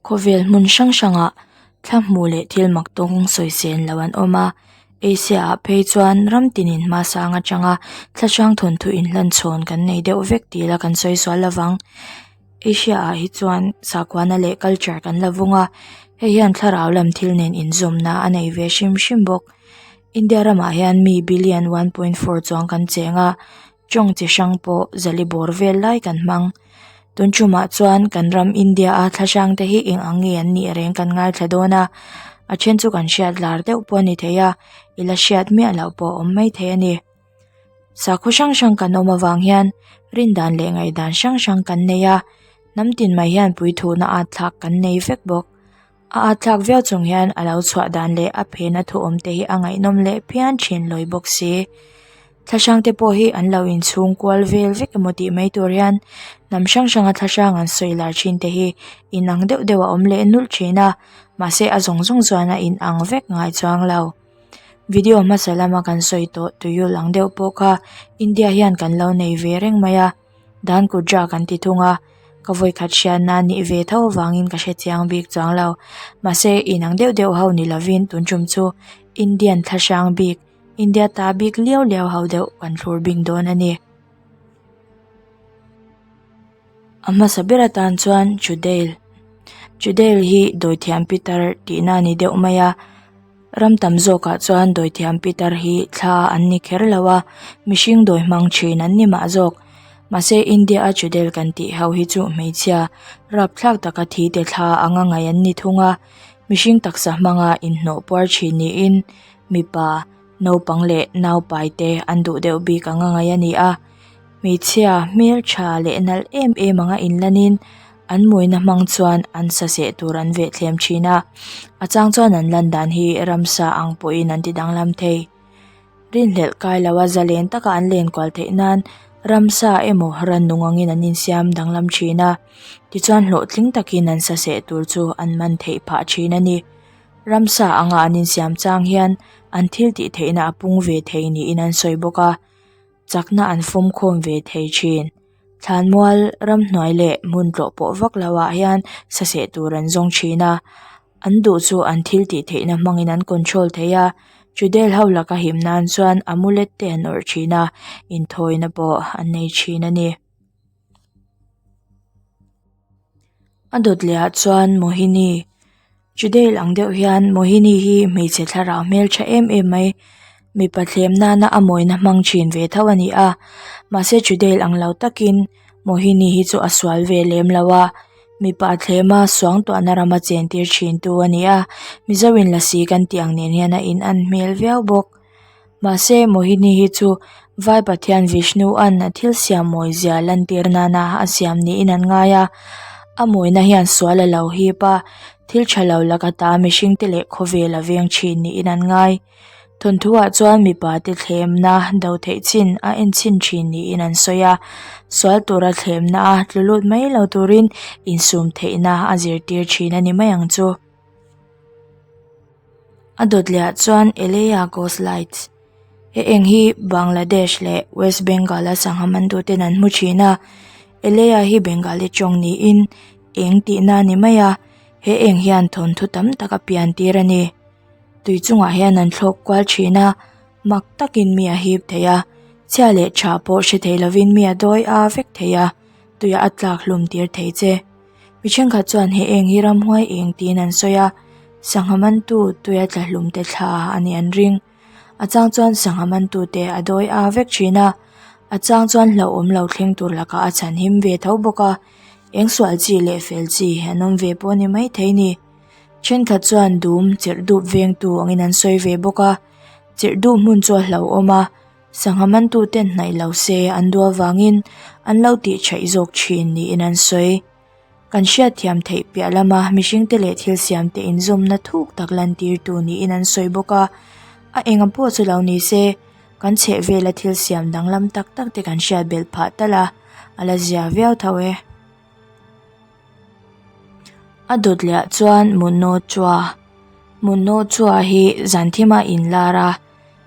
Khawvel hmun hrang hrangah thla hmuh leh thil mak tawng sawi sen lo an awm a Asia ah phei chuan ram tinin hmasang atanga thla hrang thawnthu inhlan chhawn kan nei deuh vek tih ila kan sawi sual lovang Asia ah hi chuan sakhuana leh culture kan la vung a hei hian thlarau lam thil nen inzawmna a nei ve hrim hrim bawk India ramah hian mi billion 1.4 chuang kan cheng a. Tawng chi hrang pawh zali bawr vel lai kan hmang. Tun tumah chuan kan ram India a thla hrang te hi eng ang nge an nih reng kan ngaithla dawn a, a then chu kan hriat lar deuh pawh a ni thei a, i la hriat miah loh pawh a awm mai thei a ni. Sakhaw hrang hrang kan awm avang hian rindan leh ngaihdan hrang hrang kan nei a, hnam tin mai hian puithuhna at thlak kan nei vek bawk. A at thlak viau chung hian a lo chhuah dan leh a phena thu awm te hi a ngaihnawm leh phian thin lawi bawk si. Thla hrang te pawh hi an lo inchhung kual vel vek emaw tih mai tur hian hnam hrang hrang a thla hrang an sawi lar thin te hi inang deuh deuh a awm leh nulh thin a, mahse a zawng zawng chuan a inang vek ngai chuang lo. Video hmasa lama kan sawi tawh tuiul ang deuh pawh kha India hian kan lo nei ve reng mai a. Dan kudra kan ti thung a, ka vawikhat hriatna a nih ve tho avangin ka hre chiang bik chuang lo. Mahse inang deuh deuh ho ni lovin tun tum chu Indian thla hrang bik, India ta bik liau liau ho deuh kan thlur bing dawn a ni. A hmasa ber atan chuan Chudail. Chudail hi dawithiam pitar tihna a ni deuh mai a. Ram tam zawkah chuan dawithiam pitar hi thla an ni kher lo a, mihring dawi hmang thin an ni mah zawk. Mahse India a Chudail kan tih ho hi chu hmeichhia rapthlak taka thi te thla anga ngaih an ni thung a, mihring taksa hmanga inhnawh puar thin niin mipa, naupang leh naupai te an duh deuh bik anga ngaih a ni a. Hmeichhia hmel tha leh nalh em em anga inlanin an mawina hmang chuan an sa seh tur an veh thlem thin a, a chang chuan an lan dan hi ramsa ang pawhin an ti danglam thei. Rinhlelh kai loa zalen taka an len kual theih nan ramsa emaw rannung angin an insiam danglam thin a, tichuan hlawhtling takin an sa seh tur chu an man theih phah thin a ni. Ramsa anga an insiam chang hian an thil tih theihna a pung ve thei niin an sawi bawk a. Chakna an fawmkhawm ve thei thin. Thlanmual ramhnuai leh hmun tlawh pawh vak lo ah hian saseh tur an zawng thin a, an duh chu an thil tih theihna hmangin an control thei a, Chudail ho laka him nan chuan amulet te an awrh thin a, inthawina pawh an nei thin a ni. A dawt leh ah chuan Mohini Chudail ang deuh hian Mohini hi hmeichhe thlarau hmeltha em em mai mipa thlem nana a mawina hmang thin ve tho a ni a mahse Chudail ang lo takin Mohini hi chu a sual ve lem lo a mipa thlem a suangtuahna rama chen tir thin tu a ni a Mizo in lasi kan tih ang nen hian a in an hmel viau bawk. Mahse, Mohini hi chu Vai Pathian Vishnu-a'n a thil siam mawizia lantir nana a siam niin an ngai a. A mawina hian sual a lo hip a, thil tha lo laka ta mihringte leh khawvel a veng thin niin an ngai. Thawnthu-ah chuan mipate thlemna do theih chin a en chhin thin niin an sawi a, sual tura thlemna a tlu lut mai lo turin insum theihna a zirtir thin a ni mai ang chu. A dawt leh ah chuan Eleia ghost lights he eng hi Bangladesh leh West Bengal a sangha man tu ten an hmu thin a Eleia hi Bengali tawng niin eng tihna a ni mai a he eng hian thawnthu tam tak a pian tir a ni tui chungah hian an thlawk kual thin a mak takin mi a hip thei a chhia leh tha pawh hre thei lovin mi a dawi a vek thei a tuiah a tlak hlum tir thei che. Mi thenkhat chuan he eng hi ramhuai eng tiin an sawi a, sangha mantu tuia tla hlum te thla a nih an ring. A chang chuan sangha mantu te a dawi a vek thin a, a chang chuan hlauhawm lo thleng tur lakah a chhan him ve tho bawk a, eng sual chi leh fel chi an awm ve pawh a ni maithei ni. Thenkhat chuan dum chirh dup vengtu angin an sawi ve bawk a, chirh dup hmun chu a hlauhawm a. Sangha mantuten hnaih lo se an duh avangin an lo tih theih zawk thin niin an sawi. Kan hriatthiam theih piah lama mihringte leh thil siamte inzawmna thuk tak lantirtu niin an sawi bawk a, a enga pawh chu lo ni se, kan chhehvela thil siam danglam tak tak te kan hriat belh phah tal a, a la zia viau tho e. A dawt leh ah chuan Muno Chua Muno Chua hi zan thima inlar a.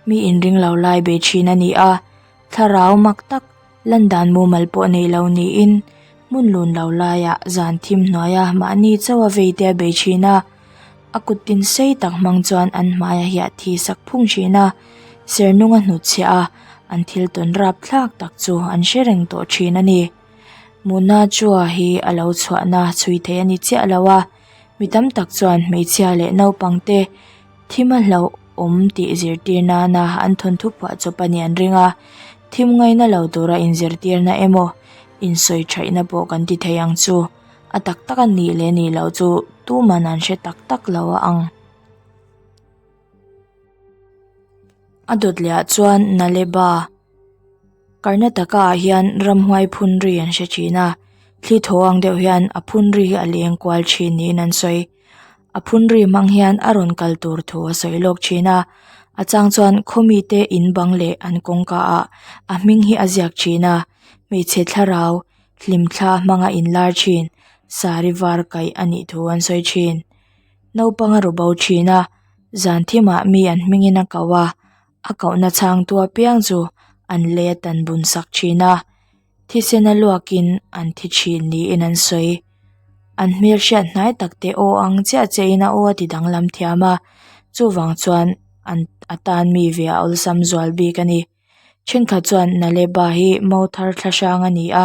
Mi inring lo lai bei thin a ni a, thlarau mak tak lan dan mumal pawh nei lo niin Hmun lun lo laiah zan thim hnuaia mahni chauha vei te a bei thin a, a kut tin sei tak hmang chuan an hmai a hiah thi sak phung thin a, sernung a hnutchhiah a, an thil tawn rap thlak tak chu an hre reng tawh thin a ni. Muna chua hi a lo chhuahna chhui thei a ni chiah lo a, mi tam tak chuan hmeichhia leh naupang te thim a hlauh awm tih zirtir nana an thawnthu phuah chawp a nih an ring a, thim ngaina lo tura inzirtirna emaw insawi thaihna pawh kan ti thei ang chu, a tak tak a nih leh nih loh chu tuman an hre tak tak lo a ang. A dawt leh ah chuan Naleba Karnataka ah hian ramhuai phun ri an hre thin a, thli thaw ang deuh hian a phun ri hi a leng kual thin niin an sawi. A phun ri hmang hian a rawn kal tur thu a sawi lawk thin a, a chang chuan khaw mite in bang leh an kawngka ah a hming hi a ziak thin a, hmeichhe thlarau hlimthla hmanga inlar thin sari var kaih a nih thu an sawi thin. Naupang a ru bo thin a, zan thimah mi an hmingin a ko a, a kohna chhangtu apiang chu an lei a tan bun sak thin a, thisen a luakin an thi thin niin an sawi. An hmel hriat hnai tak te aw ang chiah chiahin a aw a ti danglam thiam a, chuvang chuan an a tan mi ve a awlsam zual bik a ni. Thenkhat chuan Naleba hi mo thar thla hrang a ni a,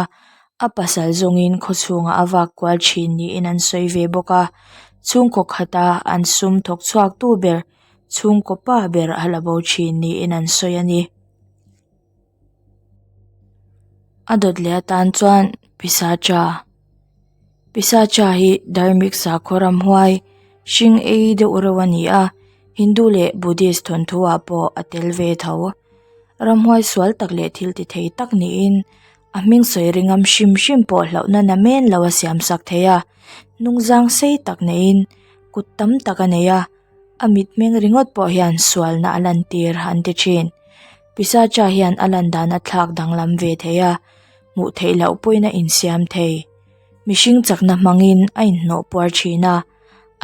a pasal zawngin khaw chhungah a vak kual thin niin an sawi ve bawk a, chhungkaw khata an sum thawk chhuak tu ber chhungkaw pa ber a la bo thin niin an sawi a ni. A dawt leh atan chuan Pisacha Pisacha hi Dharmik sakhaw ramhuai hring ei deuh reuh a ni a, Hindu leh Buddhist thawnthu ah pawh a tel ve tho. Ramhuai sual tak leh thil ti thei tak niin a hming sawi ringam hrim hrim pawh hlauhna na men lo a siam sak thei a, hnungzang sei tak neiin kut tam tak a nei a. A mitmeng ringawt pawh hian sualna a lantir an ti thin. Pisacha hian a lan dan a thlak danglam ve thei a, hmuh theih loh pawhin a insiam thei. Mihring chakna hmangin a inhnawh puar thin a,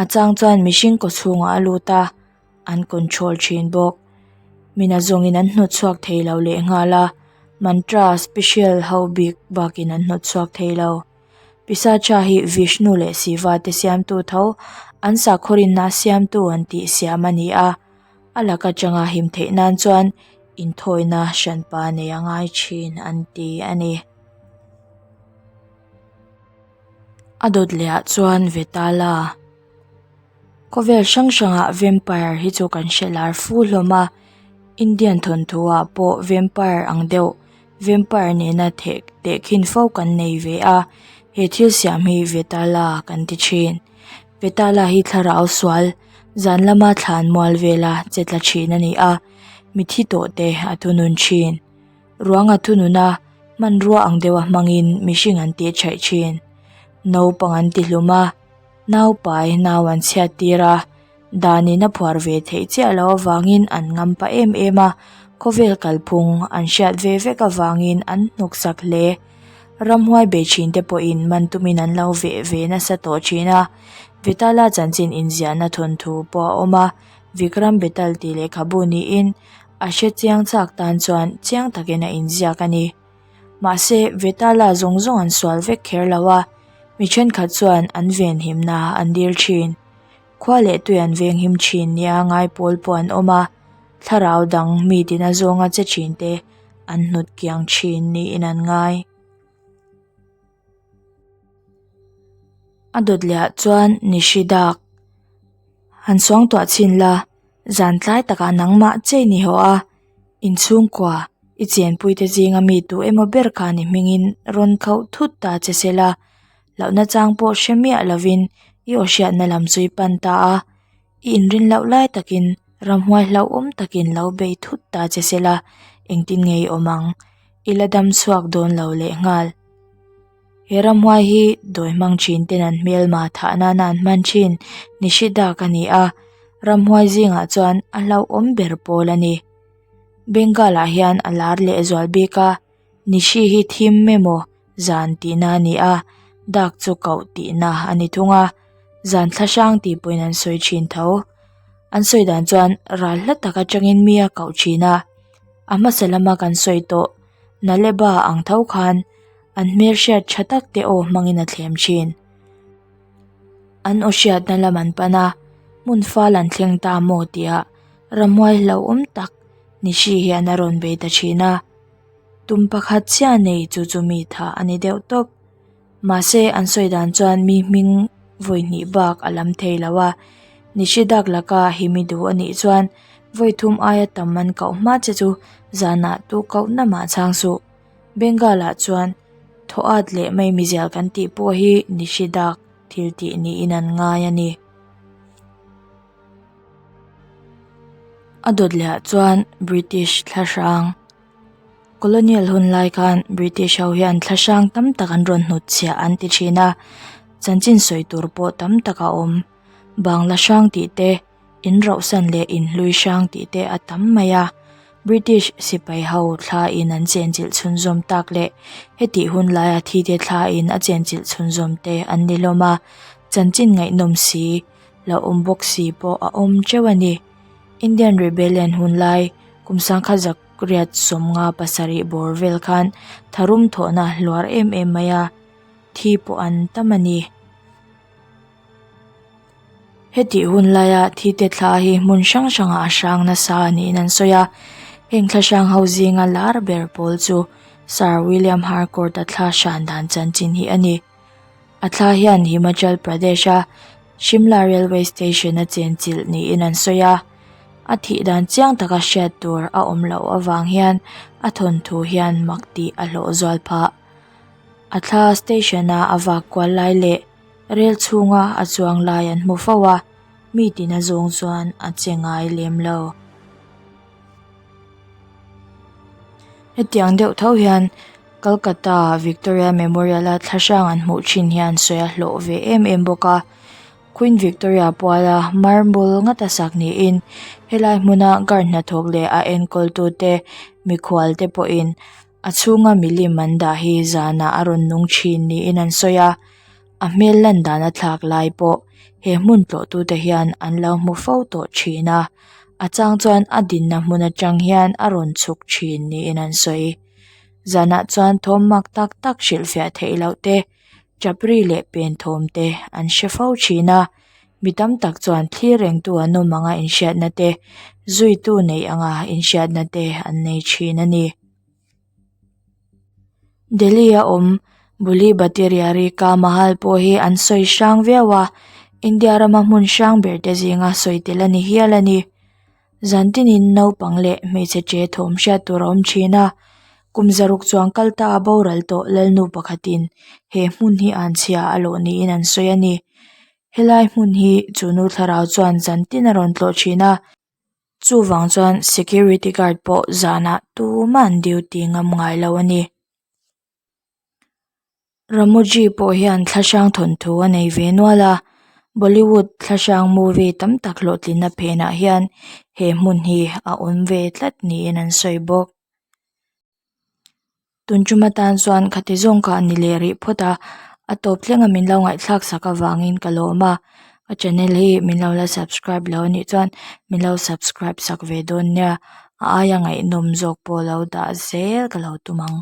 a chang chuan mihring kaw chhungah a lut a, an control thin bawk. Mina zawngin an hnawt chhuak thei lo lehnghal a, mantra special ho bik bakin an hnawt chhuak thei lo. Pisacha hi Vishnu leh Siva te siamtu tho, an sakhaw rinna siamtu an tih siam a ni a, a lak atanga him theih nan chuan inthawina hranpa nei a ngai thin an ti a ni. A dawt leh ah chuan Vetala. Khawvel hrang hrangah vampire hi chu kan hre lar fu hlawm a, Indian thawnthu ah pawh vampire ang deuh vampire nena theh tehkhin fo kan nei ve a, he thil siam hi Vetala kan ti thin. Vetala hi thlarau sual zan lama thlan mual vela che tla thin a ni a, mithi tawh te a thunun thin. Ruang a thunun a, hmanrua ang deuha hmangin mihring an tih thaih thin. Naupang an ti hlum a. Naupai nau an chhiat tir a, danin a phuar ve theih chiah loh avangin an ngam pah em em a, khawvel kalphung an hriat ve vek avangin an hnawk sak hle. Ramhuai bei thin te pawhin man tumin an lo veh ve nasa tawh thin a, Vitala chanchin inziahna thawnthu pawh a awm a, Vikram Betal tih lehkhabu niin a hre chiang chak tan chuan chiang takin a inziak a ni. Mahse, Vetala zawng zawng an sual vek kher lo a, mi thenkhat chuan an venhimna an dil thin. Khua leh tui an venghim thin nia ngai pawl pawh an awm a, thlarau dang mi tina zawnga che thin te an hnawt kiang thin niin an ngai. A dawt leh ah chuan Nishidak han suangtuah chhin la, zan tlai takah nangmah chei ni haw a. Inchhungkua, i chenpuite zinga mi tu emaw ber khan i hmingin rawn khauh thut ta che se la, hlauhna chang pawh hre miah lovin i aw hriatna lam chu i pan ta a, i inrin loh lai takin ramhuai hlauhawm takin lo bei thut ta che se la, engtin nge i awm ang? I la dam chhuak dawn lo lehnghal. He ramhuai hi dawi hmang thin ten an hmelma thah nana an hman thin ni hri dak a ni a, ramhuai zingah chuan a hlauhawm ber pawl a ni. Bengal ah hian a lar leh zual bik a, Nishi hi thim emaw zan tihna a ni a, dak chu koh tihna a ni thung a, zan thla hrang tih pawhin an sawi thin tho. An sawi dan chuan ral hla tak atangin mi a koh thin a, a hmasa lama kan sawi tawh Naleba ang tho khan. An hmelhriat tha tak te aw hmangin a thlem thin. An aw hriatna lam an pan a, hmun fal an thleng ta maw tih ah ramhuai hlauhawm tak Nishi hian a rawn bei ta thin a. Tum pakhat chiah nei chu chu mi tha a ni deuh tawp. Mahse an sawi dan chuan mi hming vawi hnih bak a lam thei lo a, Nishi dak laka himi duh a nih chuan vawi thum aia tam an koh hma che chu zanah tu koh na mah chhang suh. Bengal ah chuan thaw at leh mai mizial kan tih pawh hi Nishi dak thil tih niin an ngai a ni. A dawt leh ah chuan British thlahrang Colonial hun lai khan British ho hian thlahrang tam tak an rawn hnut chhiah an ti thin a, chanchin sawi tur pawh tam tak a awm. Bangla hrang tih te, in rauhsan leh in hlui hrang tih te a tam mai a. British sipai ho thla in an chenchilh chhunzawm tak leh hetih hun laia thi te thla in a chenchilh chhunzawm te an ni hlawm a, chanchin ngaihnawm si lo awm bawk si pawh a awm teuh a ni. Indian Rebellion hun lai kum sangkhat zak riat sawmnga pasarih bawr vel khan tharum thawhna hluar em em mai a, thi pawh an tam a ni. Hetih hun laia thi te thla hi hmun hrang hrangah a hrang nasa niin an sawi a, heng thla hrang ho zinga lar ber pawl chu Sir William Harcourt-a thla hran dan chanchin hi a ni. A thla hian Himachal Pradesh-a Shimla Railway Station-a chenchilh niin an sawi a, a thih dan chiang taka hriat tur a awm loh avang hian a thawnthu hian mak tih a hlawh zual phah. A thla station-a a vak kual lai leh rel chhunga a chuang lai an hmu fo a, mi tina zawng chuan a che ngai lem lo. Hetiang deuh tho hian Kolkata Victoria Memorial a thlahrang an hmuh thin hian sawi a hlawh ve em em bawk a, Queen Victoria puala marble ngata sak niin helai hmuna guard hnathawk leh a enkawl tute mikhual te pawhin a chhunga milim an dah hi zanah a rawn nung thin niin an sawi a, a hmel lan dan a thlak lai pawh he hmun tlawh tute hian an lo hmu fo tawh thin a, a chang chuan a dinna hmun atang hian a rawn chhuk thin niin an sawi. Zanah chuan thawm mak tak tak hrilhfiah theih loh te, chapri leh pen thawm te an hre fo thin a, mi tam tak chuan thlir rengtu an awm anga inhriatna te, zuitu neih anga inhriatna te an nei thin a ni. Delhi a awm Buli Batiriari ka Mahal pawh hi an sawi hrang viau a, India rama hmun hrang ber te zinga sawi tel a ni hial a ni. Zan tinin naupang leh hmeichhe che thawm hriat tur a awm thin a, kum zaruk chuang kal ta a boral tawh Lalnu pakhatin he hmun hi anchhia a lawh niin an sawi a ni. Helai hmun hi chu nu thlarau chuan zan tin a rawn tlawh thin a. Chuvang chuan security guard pawh zanah tumah an duty ngam ngai lo a ni. Ramoji pawh hian thlahrang thawnthu a nei ve nual a, Bollywood thlahrang movie tam tak hlawhtlinna phenah hian he hmun hi a awm ve tlat niin an sawi bawk. Tun tum atan chuan khati zawng kha a ni leh rih phawt a, a tawp thleng a min lo ngaihthlak sak avangin ka lawm a, ka channel hi min lo la subscribe lo anih chuan min lo subscribe sak ve dawn nia, a aia ngaihnawm zawk pawh lo dah zel ka lo tum ang.